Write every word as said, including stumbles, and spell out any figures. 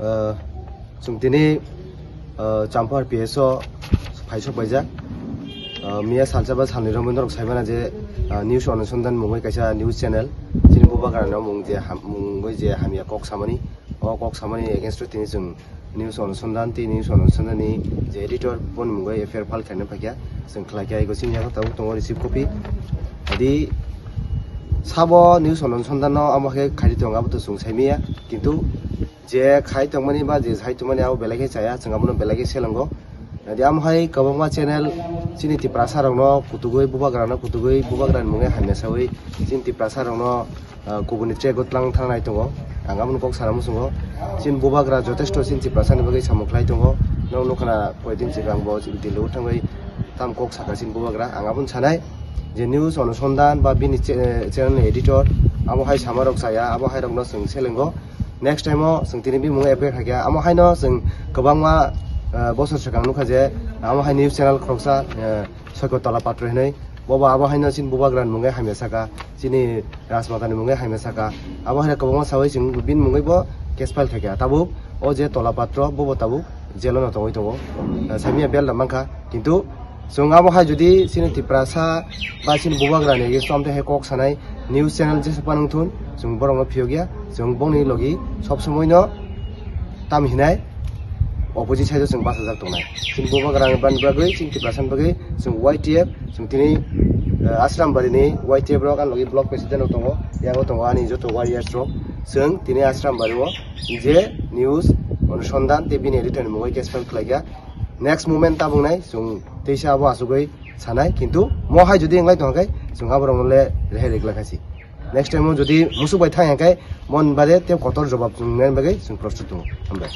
Ah, chwng tini, ah, Champar P S o phaisok paijak. Ah, miya salsa ba salni romwi norok saimana je, ah, News Anusandhan mungwi kaisa news channel. Chini bubagrano mung je ham-, mungwi je hamya kok samani, o kok samani against o tini chwng News Anusandhan, tei News Anusandhan ni je editor boni mungwi F I R file khaina phaikha. Chwng khlai khe ego chini yago tabuk tongo receive copy. Adi sabo News Anusandhan no amo khe khaidi tongo, abo to chwng saimaya. Kintu je khai tongmani ba je sai tongmani abo belai khe chaya, chwng abono belai khe selengo. Adi amo hai kwbangma channel chini Tiprasa rokno kutugwi bubagrano kutugwi bubagrani mungwi hamya sawi chini Tiprasa rokno ah, kubuni check o tlang thangnai tongo. Ang aboni kok sana muchungo. Chini bubagra jotesto chini Tiprasani bagwi samung khlai tongo. Nok nukha na koidin chikang bo Delhi o thangwi tam kok saka chini bubagra. Ang aboni sanai je News Anusandhan ba bini che-, channel ni editor abo hai sama rok chaya, abo hai rokno chwng selengo. Next time o chwng tini bini mungwi appear khaikha. Amo haino chwng kwbangma, ah, bosor swkang nukha je amo hai news channel khoroksa, ah, Soiko Tola Patro hinwi. Bobo abo haino chini bubagrani mungwi hamya saka, chini Rajmatani mungwi hamya saka. Abo haino kwbangma sawi chwng bini mungwi bo case file khaikha. Tabuk o je Tola Patro, bobo tabuk jail o no tongwi tongo. Samia bail da mankha. Kintu chwng abo hai jodi chini Tiprasa ba chini bubagrani against o amtwi hai kok sanai news channel jesa panung thun, chwng borokno phiyokya. Chwng bongni logi sob somoi no tam hinai opposite side o chwng bachajak tongnai. Chini bubagrani bagwi, chini Tiprasani bagwi chwng Y T F, chwng tini, eh, Ashram Bari ni Y T F rok ani logi block president rok tongo, yago tongo ani joto warriors rok. Chwng tini Ashram Bari o je News Anusandhan tei bini editor ni mungwi case file khlaikha. Next moment tabuk nai chwng teisa abo asugwi sanai, kintu mo hai jodi wnglai tongkha khe chwng aborokno le rehai rwgwlak kha si. Next time o jodi musuk bai thang ya khe mon bare tei kotor jobab chwng nai bagwi chwng prostut tongo. Hambai.